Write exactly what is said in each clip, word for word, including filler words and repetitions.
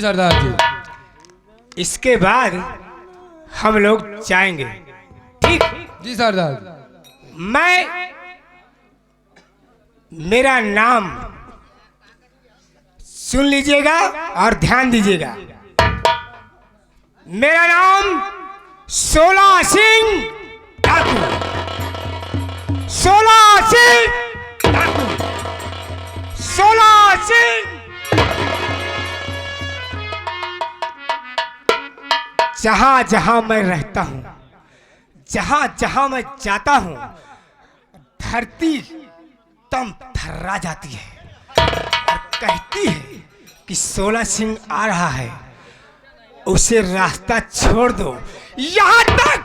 सरदार जी। इसके बाद हम लोग जाएंगे। ठीक? जी सरदार जी। मैं, मेरा नाम सुन लीजिएगा और ध्यान दीजिएगा। मेरा नाम सोला सिंह डाकू, सोला सिंह डाकू, सोला सिंह। जहां जहां मैं रहता हूं, जहां जहां मैं जाता हूं, धरती तम थर्रा जाती है और कहती है कि सोला सिंह आ रहा है, उसे रास्ता छोड़ दो। यहां तक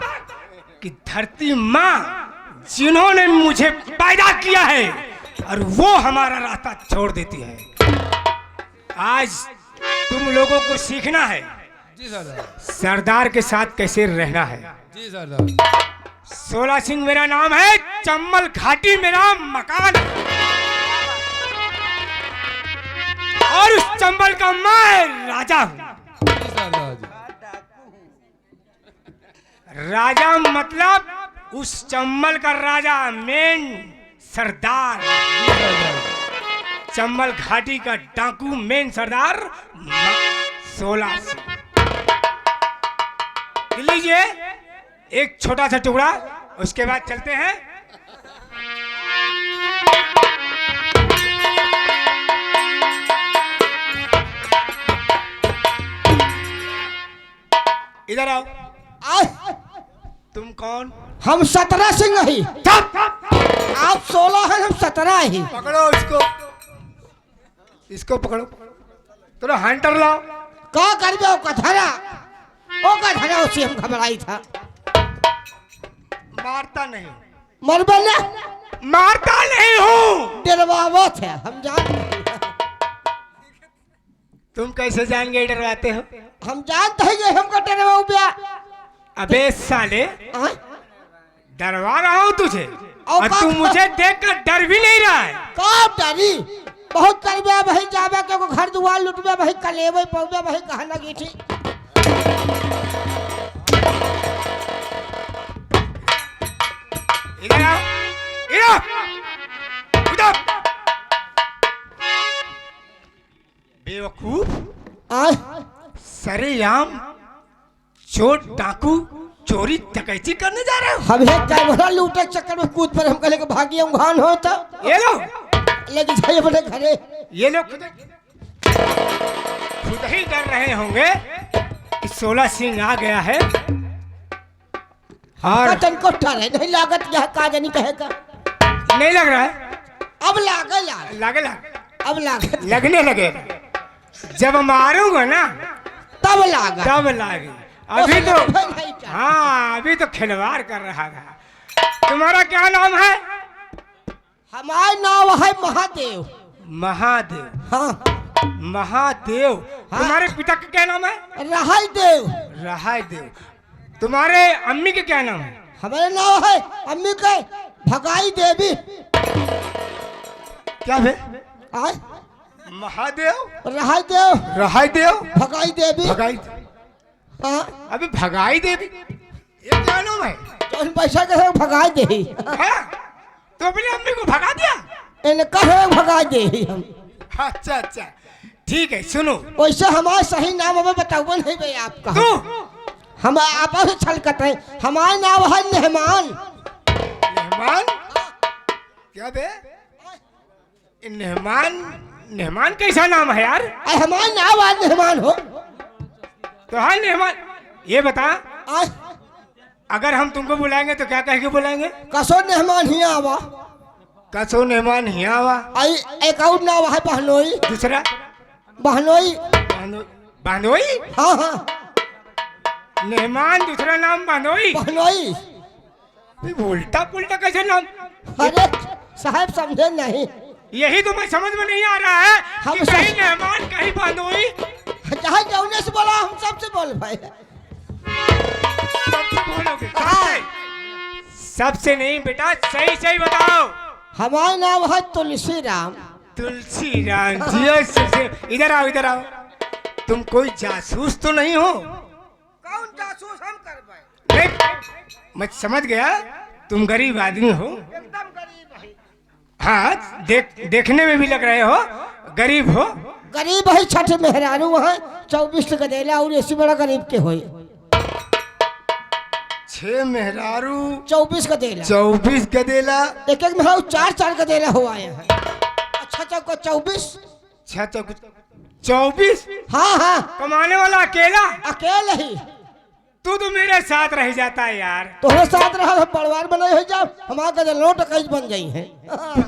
कि धरती माँ, जिन्होंने मुझे पैदा किया है, और वो हमारा रास्ता छोड़ देती है। आज तुम लोगों को सीखना है जी सरदार। सरदार के साथ कैसे रहना है। जी सरदार। सोला सिंह मेरा नाम है, चम्बल घाटी मेरा मकान है। और उस चम्बल का मैं राजा हूँ। जी सरदार जी। राजा मतलब उस चम्बल का राजा, मेन सरदार, चम्बल घाटी का डाकू, मेन सरदार म-, सोला सिंह। लीजिए एक छोटा सा टुकड़ा, उसके बाद चलते हैं। इधर आओ। आय। तुम कौन? हम सतरा सिंह ही। चुप! आप सोला हैं, हम सतरा ही। पकड़ो इसको, इसको पकड़ो। चलो हंटर लाओ। का करबे ओ कथरा? ओ कथरा उसी हम घबराई था। मारता नहीं। मरबे ना? मारता नहीं हूँ। डरवावत है, हम जान तुम कैसे जान गए डरवाते हो? हम जानते हैं ये हमको डरवाऊ बे। अबे साले, हाँ? डरवा रहा हूँ तुझे और और का तू कर- मुझे देखकर डर भी नहीं रहा है। का डरी? बहुत डरबे भाई, जाबे के घर दुआर लुटबे भाई, कलेबे पौबे भाई, कहना गीठी। इधर आओ, इधर, इधर। बेवकूफ। आय। सरेआम चोर डाकू चोरी डकैती करने जा रहे हो? हम एक कैमरा लूटे चक्कर में कूद पर हम कहले कि भागी हम घान हो तो। ये लो। लेके जाइए अपने घरे। ये लोग खुद, खुद ही डर रहे होंगे कि सोला सिंह आ गया है। और का तनको डर है, नहीं लागत यह का जानी कहे का। नहीं लग रहा है? अब लागे लाग। लागे लाग। अब लागे। लगने लगे। जब मारूंगा ना, तब लागे। तब लागे। अभी तो, नहीं का। हाँ, अभी तो खिलवाड़ कर रहा था। तुम्हारा क्या नाम है? हमार नाव है महादेव। महादेव। हाँ। महादेव। हाँ। तुम्हारे पिता का क्या नाम है? रहाई देव। रहाई देव। तुम्हारे अम्मी के क्या नाम है? हमारे नाव है अम्मी के भगाई देवी। क्या बे? आय? महादेव? रहाई देव। रहाई देव? भगाई देवी। भगाई। हाँ। अबे भगाई देवी, ये क्या नाम है? जौन पैसा के है, भगाई देही। हाँ? तो अपने अम्मी को भगा दिया? इनका है, भगाई देही हम। अच्छा, अच्छा, ठीक है, सुनो। वैसे हमारा सही नाम हमें बतावा नहीं बे आपका। तू? हम आपस में छलकत है, हमारा नाम है मेहमान। मेहमान? क्या बे? ए, मेहमान, मेहमान कैसा नाम है यार? अरे हमार नाम आज मेहमान हो। तो हाँ मेहमान, ये बता, आज अगर हम तुमको बुलाएंगे तो क्या कह के बुलाएंगे? कसो मेहमान हियाँ आवा। कसो मेहमान हियाँ आवा। आई एक और नाम है बहनोई। दूसरा? बहनोई। बहनो-, बहनोई? हाँ, हाँ। मेहमान दूसरा नाम बहनोई? बहनोई। ये उल्टा पुल्टा कैसे नाम? अरे साहब समझे नहीं। यही तो मैं समझ में नहीं आ रहा है हम कि कहीं सब मेहमान कहीं बहनोई। चाहे जौने से बोला हम सबसे बोल भाई। सबसे बोलोगे, हाँ। सबसे? सबसे नहीं बेटा, सही सही बताओ। हमारा नाम है तुलसी राम। तुलसी राम, जियो तुलसी, इधर आओ, इधर आओ। तुम कोई जासूस तो नहीं हो? कौन जासूस हम करबे? देख, मैं समझ गया, तुम गरीब आदमी हो। एकदम गरीब है। हाँ, देख, देखने में भी लग रहे हो, गरीब हो। गरीब है, छठ मेहरारू है, चउबीस गदेला और ऐसी बड़ा गरीब के होई। छह मेहरारू, चउबीस गदेला। चउबीस गदेला। एक एक मेहरारू चार चार गदेला हो आए हैं। अच्छा चौका चउबीस। अच्छा चौक चउबीस। हाँ, हाँ। कमाने वाला अकेला। अकेले ही। तू तो मेरे साथ रह जाता है यार। तोहरे साथ रहा हम बड़वार बनाए हो जाओ, हमारा गदेला डकैत बन जाई है।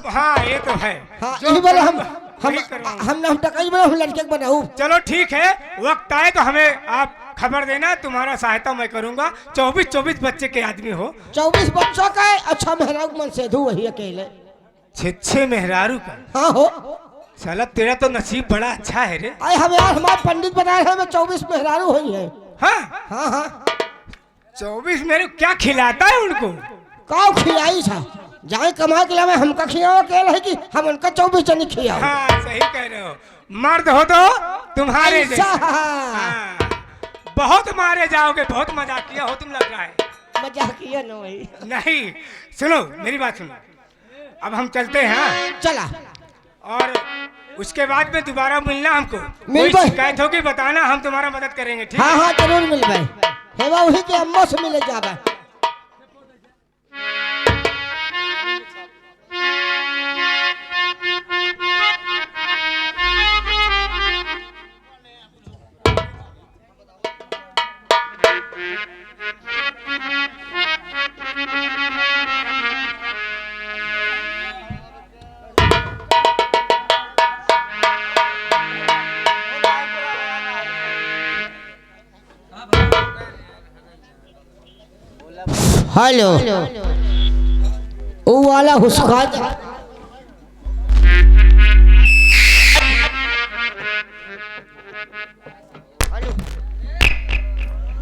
हाँ, ये तो है। हाँ, जो यही वाला हम, करूँगा, हम, वही करूँगा। हम ना हम डकैत बना, हम लड़के के बनाऊ। चलो ठीक है, वक्त आए तो हमें आप खबर देना, तुम्हारा सहायता मैं करूँगा। चउबीस, चउबीस बच्चे के आदमी हो। चउबीस बच्चों का है, अच्छा मेहरारू के मन से धू वही अकेले। छे, छे मेहरारू का? हाँ हो। साला तेरा तो नसीब बड़ा अच्छा है रे। अरे हम यार, हमारे पंडित बताए हैं, हमें चउबीस मेहरारू हुई है। हाँ? हाँ, हाँ। चउबीस मेरे क्या खिलाता है उनको? काउ खिलाई था? जाए कमा के लावे, हमका खियावा के है कि हम उनका चउबीस जनी खियाओ? हाँ, सही कह रहे हो। मर्द हो तो तुम्हारे ऐसा जैसे। हाँ। हाँ। बहुत मारे जाओगे, बहुत मजाकिया हो तुम लग रहा है। मजाकिया न भाई। नहीं, सुनो, मेरी बात सुनो। अब हम चलते हैं, हाँ? चला। और उसके बाद में दोबारा मिलना हमको। मिल कोई भाई। शिकायत होगी बताना, हम तुम्हारा मदद करेंगे, ठीक हाँ, है? हाँ, जरूर मिल भाई। हेवा वही के अम्मा से मिले जाबा। हेलो, वो वाला हुस्का दे।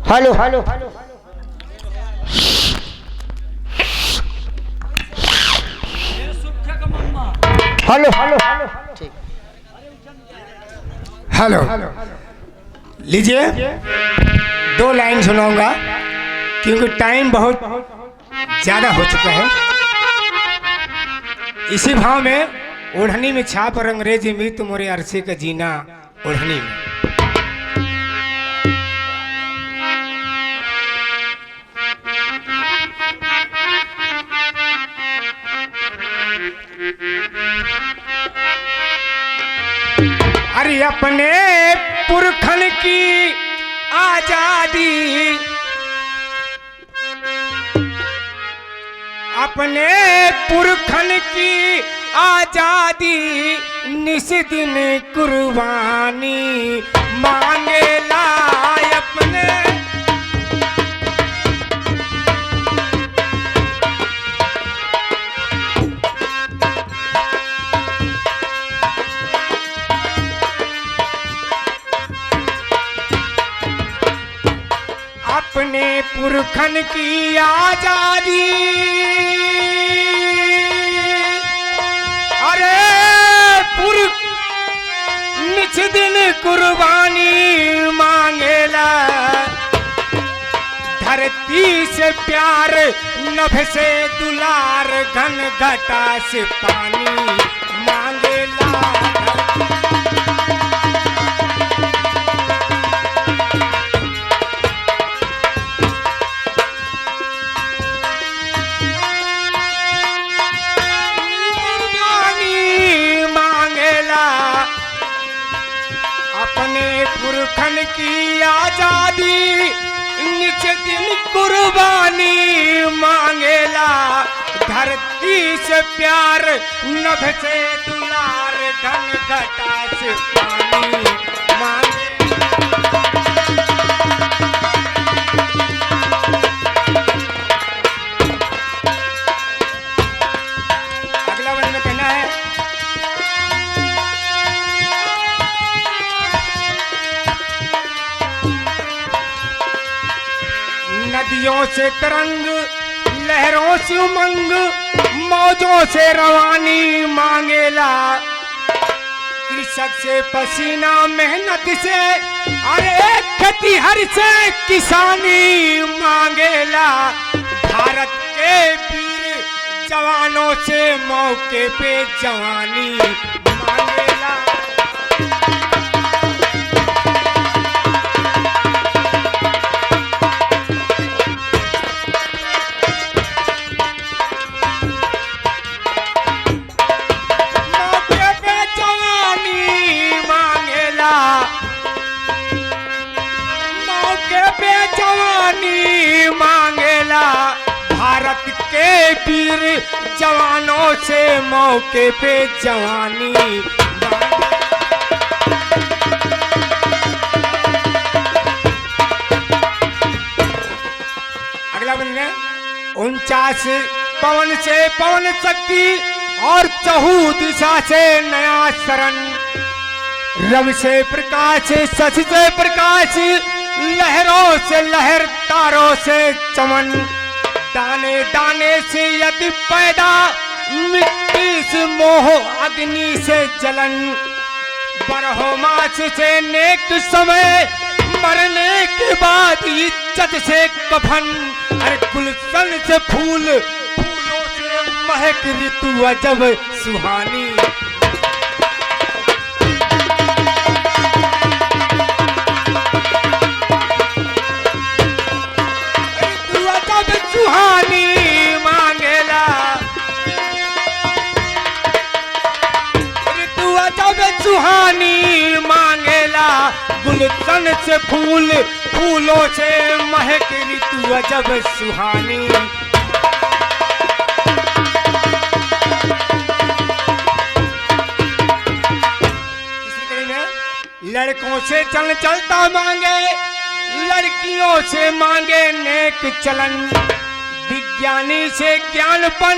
Hello, hello, hello. Hello, hello, hello. ठीक। हेलो, लीजिए, दो लाइन सुनाऊंगा क्योंकि टाइम बहुत ज्यादा हो चुका है। इसी भाव में ओढ़नी में छाप और अंग्रेजी में तो मोरे अरसे का जीना ओढ़नी में। अरे अपने पुरखन की आजादी, अपने पुरखन की आजादी निस दिन कुर्बानी मांगेला अपने। अपने पुरखन की आजादी, अरे पुरख निस दिन कुर्बानी मांगेला। धरती से प्यार, नभ से दुलार, घन घटा से पानी मांगेला। कुर्बानी मांगेला अपने पुरखन की आजादी, निस दिन कुर्बानी मांगेला। धरती से प्यार, नभ से दुलार, घन घटा से पानी मांगेला। अगला बंद में कहना है। नदियों से तरंग, लहरों से उमंग, मौजों से रवानी मांगेला। कृषक से पसीना, मेहनत से अरे खेतिहर से किसानी मांगेला, भारत के वीर जवानों से मौके पे जवानी मांगेला। मौके पे जवानी मांगेला, मौके पे जवानी मांगेला, भारत के वीर जवानों से मौके पे जवानी मांगेला। अगला बन गया। उनचास पवन से पवन शक्ति और चहु दिशा से नया शरण। रवि से प्रकाश, शशि से प्रकाश, लहरों से लहर, तारों से चमन। दाने दाने से यदि पैदा मिट्टी से मोह, अग्नि से जलन। बरहो मास से नेक समय, मरने के बाद इज्जत से कफन। अरे गुलशन से फूल, फूलों से महक, ऋतु अजब सुहानी। ऋतु अजब सुहानी मांगेला, ऋतु अजब सुहानी मांगेला, गुलशन से फूल, फूलों से महक, ऋतु अजब सुहानी। इसी कड़ी में लड़कों से चंचलता मांगे, लड़कियों से मांगे नेक चलन। विज्ञानी से ज्ञानपन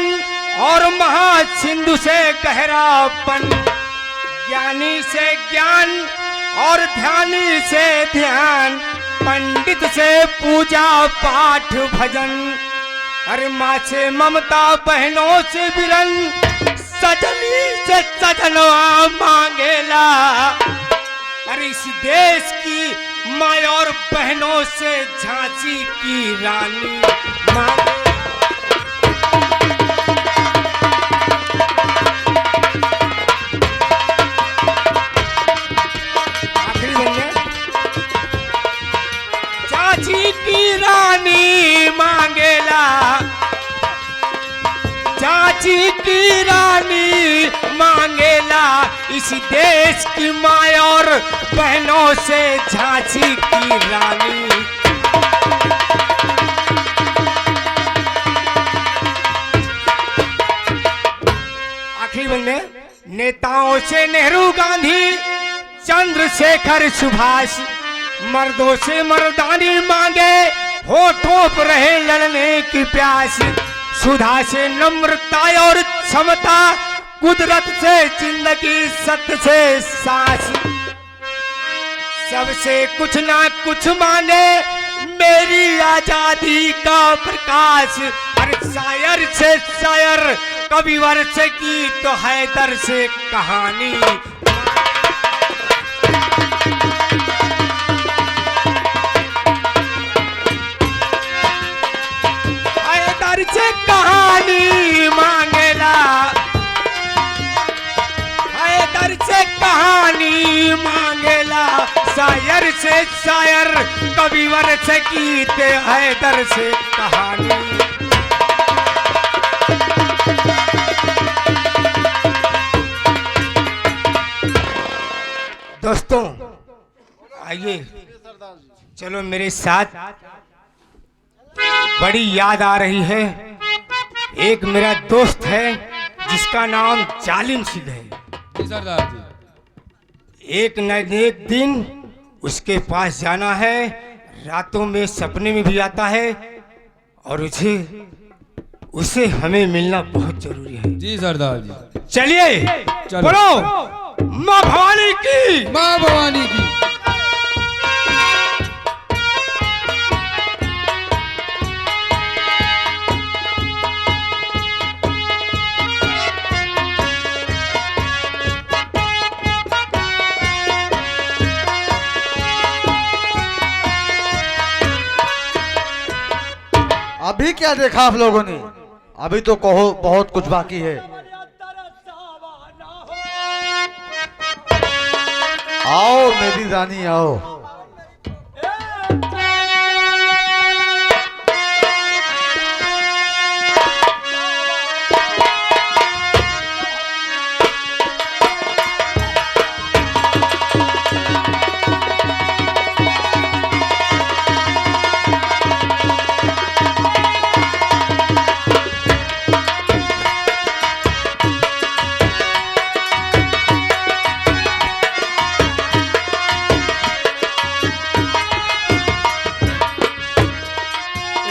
और महासिंधु से गहरापन। ज्ञानी से ज्ञान और ध्यानी से ध्यान, पंडित से पूजा पाठ भजन। अरे माँ से ममता, बहनों से बिरन, सजनी से सजनवा मांगेला। अरे इस देश की माँ और बहनों से झांसी की रानी मांगेला। आखिरी बन गए। झांसी की रानी मांगेला, झांसी की रानी मांगेला, इस देश की माँ और बहनों से झांसी की रानी। आखिरी बंदे। नेताओं से नेहरू, गांधी, चंद्रशेखर, सुभाष, मर्दों से मर्दानी मांगे, होठों पर रहे लड़ने की प्यास। सुधा से नम्रता और क्षमता, कुदरत से जिंदगी, सत्य से सांस। सबसे कुछ ना कुछ मांगे, मेरी आजादी का प्रकाश। अरे शायर से शायर, कविवर से गीत, हैदर से कहानी। हैदर से कहानी मांगेला, हैदर से कहानी मांगेला, शायर से शायर, कविवर से गीत, हैदर से कहानी। दोस्तों, आइए, चलो मेरे साथ। बड़ी याद आ रही है। एक मेरा दोस्त है जिसका नाम जालिम सिंह है। जी सरदार जी। एक न एक दिन उसके पास जाना है। रातों में सपने में भी आता है और उसे, उसे हमें मिलना बहुत जरूरी है। जी सरदार जी। चलिए, चलो। बोलो, माँ भवानी की। माँ भवानी की। अभी क्या देखा आप लोगों ने? अभी तो कहो, बहुत कुछ बाकी है। आओ मेरी रानी, आओ।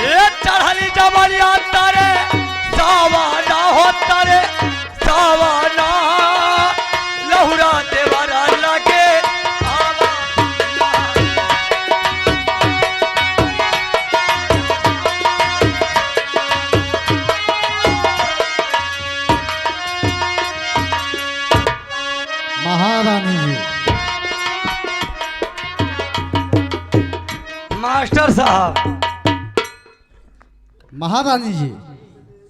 ए चढ़ली जवानी आता रे, सावाना होता रे, सावाना, लहुरा देवरा लगे, आवाना। महारानी जी। मास्टर साहब। महारानी जी।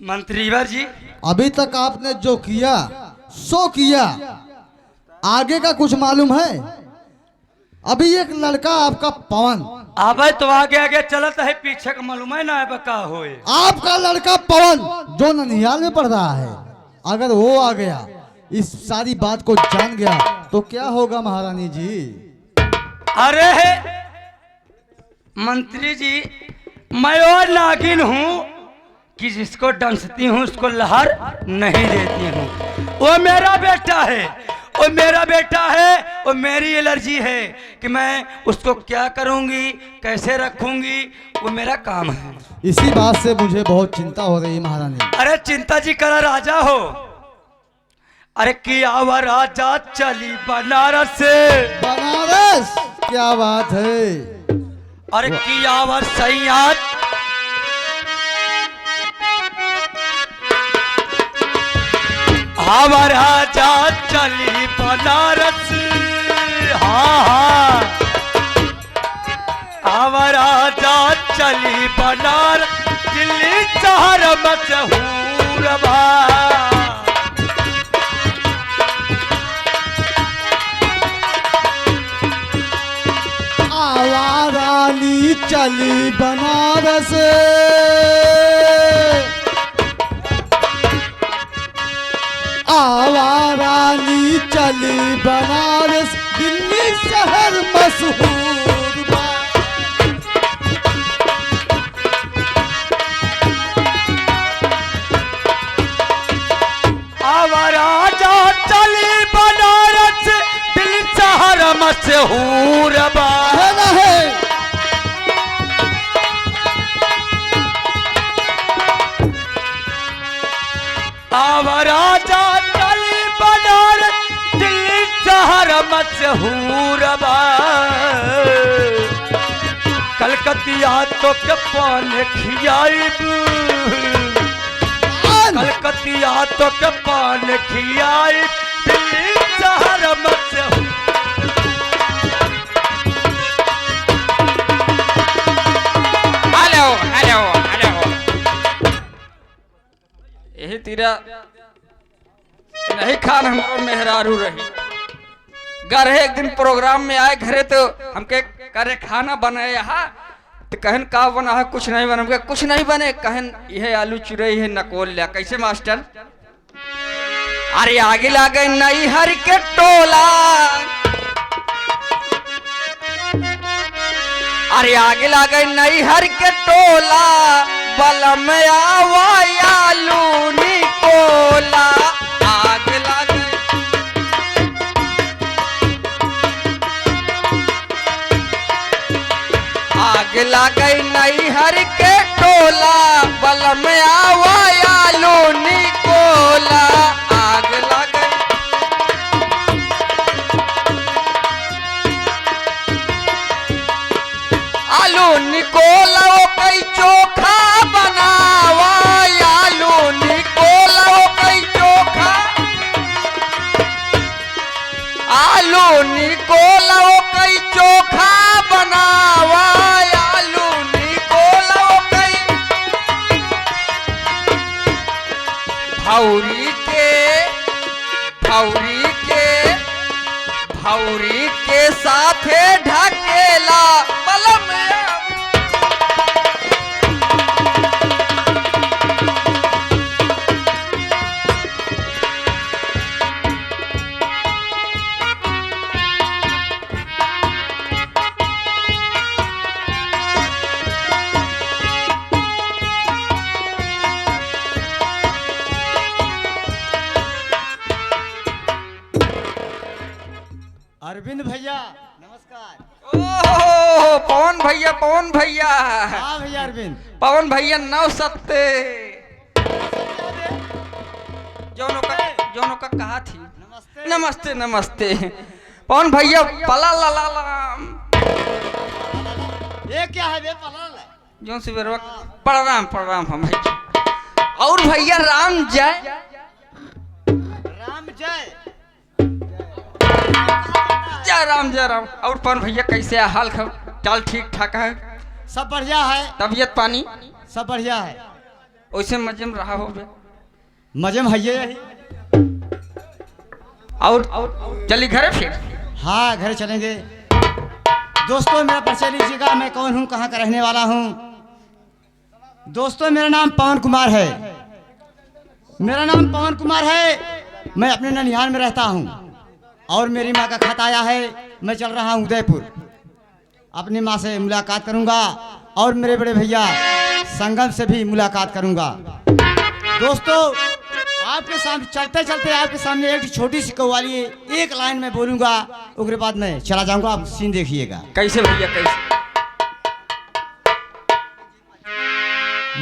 मंत्रीवर जी। अभी तक आपने जो किया, सो किया, आगे का कुछ मालूम है? अभी एक लड़का आपका पवन। अबे तो आगे आगे चलत है, पीछे का मालूम है ना, अब का होए। आपका लड़का पवन जो ननिहाल में पढ़ रहा है, अगर वो आ गया, इस सारी बात को जान गया, तो क्या होगा महारानी जी? अरे मंत्री जी, मैं वो नागिन हूँ कि जिसको डंसती हूँ उसको लहर नहीं देती हूँ। वो मेरा बेटा है, वो मेरा बेटा है, वो मेरी एलर्जी है कि मैं उसको क्या करूँगी, कैसे रखूँगी, वो मेरा काम है। इसी बात से मुझे बहुत चिंता हो रही है महारानी। अरे चिंता जी करा राजा हो। अरे कि आवा राजा चली बनारस। बनारस, क्या बात है। अरे कि आवा सैया, आवा राजा चली बनारस। हाँ, हाँ। आवा राजा चली बनारस, दिल्ली शहर मशहूर बा। आवा रानी चली बनारस। आवा रानी चली बनारस, दिल्ली शहर मशहूर बा। आवा राजा चली बनारस, दिल्ली शहर मशहूर बा। है ना है? आवा राजा चली बनारस, दिल्ली शहर मशहूर बा। कलकतिया तोके पान खियाइब, पान। कलकतिया तोके पान खियाइब, दिल्ली शहर मशहूर। Hello, hello, hello. यही तीरा नहीं खान हमारो मेहरारू रही। घर है, एक दिन प्रोग्राम में आए घरे तो हमके करे खाना बनाए यहाँ, तो कहन का बना है, कुछ नहीं बने। हमके कुछ नहीं बने, कहन यह आलू चुरई है नकोल लिया। कैसे मास्टर? अरे आग लागे नैहर के टोला, अरे आग लागे नैहर के टोला, बलम आवा आलू निकोला। आग लागे, आग लागे नैहर के टोला, बलम आवा आलू निकोला। आग लागे आलू निकोला, ओ कई चोखा बनावा, आलू निकोला, ओ कई चोखा। आलू निकोला, ओ कई चोखा बनावा, आलू निकोला, ओ कई। अरविंद भैया, नमस्कार। ओहो, पवन भैया, पवन भैया। हाँ भैया अरविंद। पवन भैया, नौ सत्ते। जौन ओका, जौन ओका कहा थी। नमस्ते। नमस्ते, नमस्ते। पवन भैया, पला ला ला ला। ये क्या है बे, पला ला? जौन सुबेरवा, प्रणाम, प्रणाम हम भैया। और भैया, राम जय। राम जय। जय राम, जय राम। और पवन भैया, कैसे है हाल खबर? चाल ठीक ठाक है? सब बढ़िया है। तबीयत पानी? सब बढ़िया है। वैसे मजे में रहा हो बे? मजे में हइये यही। और चली घरे फिर? हाँ, घर चलेंगे। दोस्तों, मेरा परिचय लीजिएगा, मैं कौन हूँ, कहाँ का रहने वाला हूँ। दोस्तों, मेरा नाम पवन कुमार है। मेरा नाम पवन कुमार है। मैं अपने ननिहाल में रहता हूँ और मेरी माँ का खत आया है। मैं चल रहा हूँ उदयपुर, अपनी माँ से मुलाकात करूँगा और मेरे बड़े भैया संगम से भी मुलाकात करूँगा। दोस्तों, आपके सामने चलते चलते आपके सामने एक छोटी सी कव्वाली एक लाइन में बोलूँगा, उसके बाद मैं चला जाऊँगा, आप सीन देखिएगा। कैसे भैया, कैसे?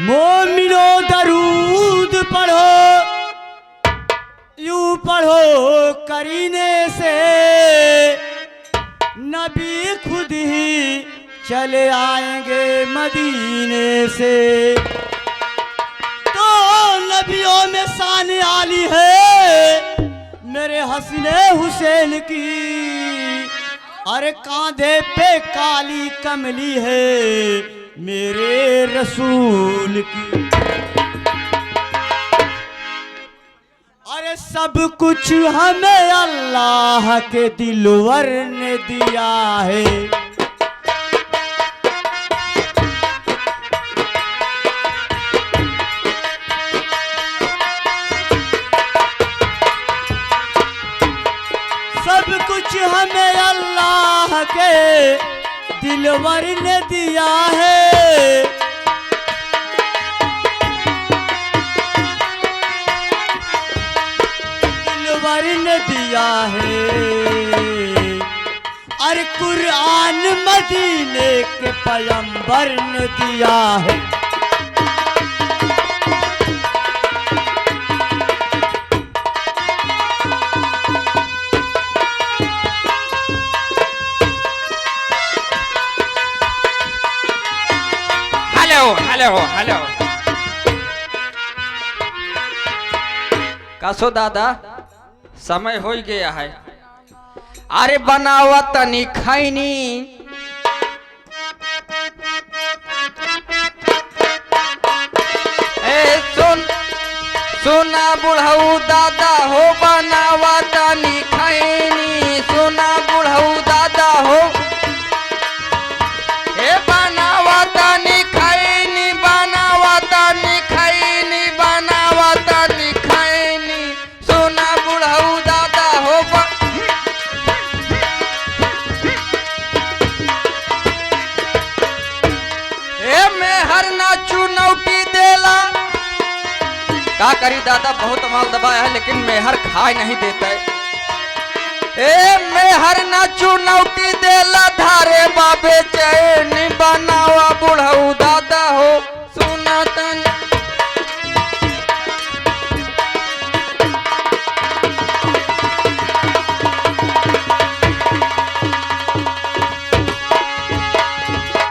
मोमिनो दरूद पढ़ो, यूं पढ़ो करीने से, नबी खुद ही चले आएंगे मदीने से। तो नबियों में शान आली है मेरे हसने हुसैन की, अरे कांधे पे काली कमली है मेरे रसूल की। अरे सब कुछ हमें अल्लाह के दिलवर ने दिया है। सब कुछ हमें अल्लाह के दिलवर ने दिया है, दिलवर ने दिया है। अरे कुरान मदीने के पैगंबर ने दिया है। Hello, hello, hello. कसो दादा, समय होइ गया है। अरे बनावा तनी खैनी। ए सुन, सुना बुढ़ऊ दादा हो, बनावा तनी खैनी। सुना बुढ़ऊ दादा हो, ए बनावा तनी खैनी, बनावा तनी खैनी, बनावा तनी खैनी। सुना बुढ़ऊ दादा हो ब-, ए मेहर ना चुनौती देला। का करी दादा, बहुत माल दबाया है, लेकिन मेहर खाए नहीं देता है। ए मेहर ना चुनौती देला, धारे बाबे चैन बा।